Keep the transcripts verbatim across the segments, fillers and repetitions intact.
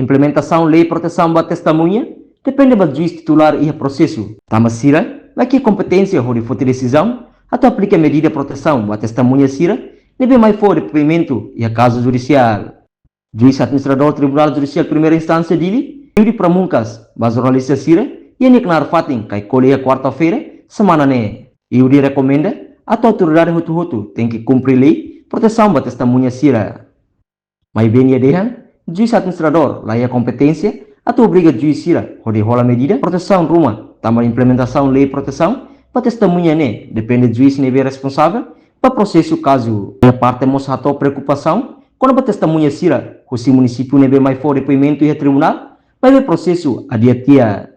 Implementasaun lei protesaun ba testemuña depende ba juís titulár iha prosesu. Tanba sira mak iha kompeténsia hodi foti desizaun atu aplika medida protesaun ba testemuña sira ne'ebé mai fó depoimentu iha kazu judisiál. Juís Administradór Tribunál Judisiál Primeira Instánsia Dili, Yuri Pramuncas, ba jornalista sira iha nia knaar fatin Caicoli iha kuarta-feira semana ne'e. Yuri rekomenda atu autoridade hotu-hotu tenke kumpre lei protesaun ba testemuña sira. Maibé nia dehan, juís administradór la iha kompeténsia atu obriga juís sira hodi hola medida protesaun ruma, tanba implementasaun lei protesaun ba testemuña ne'e depende juís ne'ebé responsavel ba prosesu kazu. Nia parte mós hato'o preokupasaun kona-ba testemuña sira husi munisípiu ne'ebé mai fó depoimentu iha tribunál, maibé prosesu adia tiha.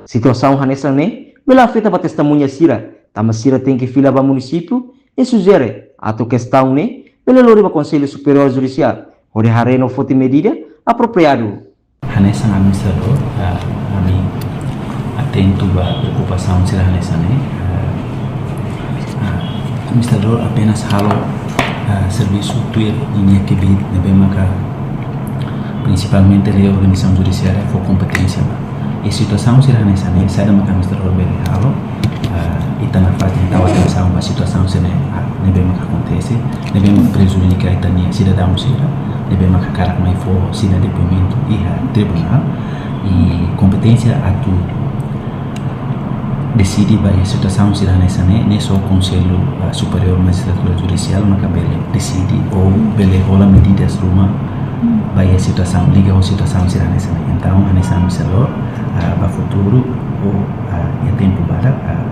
Situasaun hanesan ne'e bele afeta ba testemuña sira, tanba sira tenke fila ba munisípiu, i sujere atu kestaun ne'e bele lori ba Konsellu Superiór Judisiál hodi haree no foti medida apropriadu. Hanesan administradór, ah, ami atentu ba preokupasaun sira hanesan ne'e. Ah, ah, administradór apenas halo, ah, servisu tuir ninia kbiit ne'ebé maka prinsipalmente lei organizasaun judisiária fó kompeténsia ba. I situasaun sira hanesan ne'e, saida maka administradór bele halo, ah, ita nafatin tau atensaun ba situasaun sira ne'e, ah, ne'ebé maka akontese, ne'ebé maka prejudika ita-nia sidadaun sira, ne'ebé maka hakarak mai fó sira-nia depoimentu iha tribunál, i kompeténsia atu deside ba iha situasaun sira hanesan ne'e, ne'e só Konsellu, ah, Superiór Majistradura Judisiál maka bele deside ou bele hola medidas ruma ba iha situasaun, liga ho situasaun sira hanesan ne'e. Entaun, hanesan ami selo, ah, ba futuru ou, ah, iha tempu badak, ah,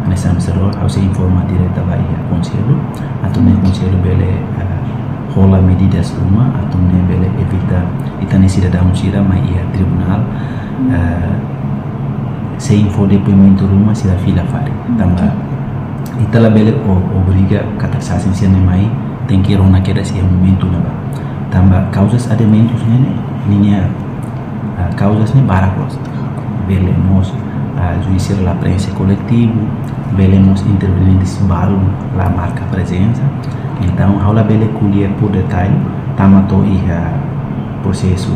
hanesan ami selo, ha'u sei informa direta ba iha Konsellu, atu nune'e Konsellu bele, ah, hola medidas ruma, atu nune'e bele evita ita-nia sidadaun sira mai iha tribunál, ah, sein fó depoimentu ruma sira fila fali. Tanba ita labele o-, obriga katak sasin sira ne'e mai tenke rona kedas iha momentu ne'ebá. Tanba kauzas adiamentus ne'e, ne'e, ninia, ah, kauzas ne'e barak loos. Bele mós, ah, juís sira la preenxe koletivu, bele mós interveniente balu la marka prezensa. Entaun, ha'u labele ko'alia por detalle, tama to'o iha prosesu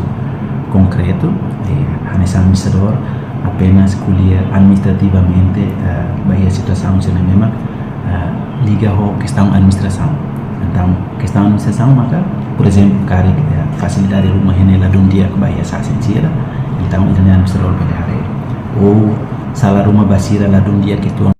konkretu, eh, hanesan administradór, apenas ko'alia administrativamente, eh, ba iha situasaun sira ne'ebé mak, eh, liga ho kestaun administrasaun. Entaun, kestaun administrasaun maka, por ezemplu, karik, eh, fasilidade ruma iha ne'e ladún di'ak ba iha sasin sira, entaun ita-nia administradór bele haree. Ou sala ruma ba sira ladún di'ak uitoan.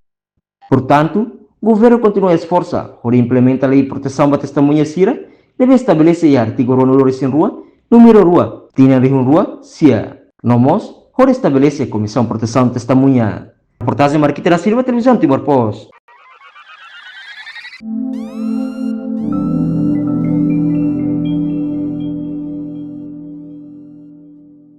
Portantu, governu kontinua esforsa hodi implementa lei protesaun ba testemuña sira ne'ebé estabelese iha artigu ruanulu-resin-rua, númeru rua, tinan rihun rua sia. No mós hodi estabelese Komisaun Protesaun Testemuña. Reportajen Marquita da Silva, Televizaun Timor Post.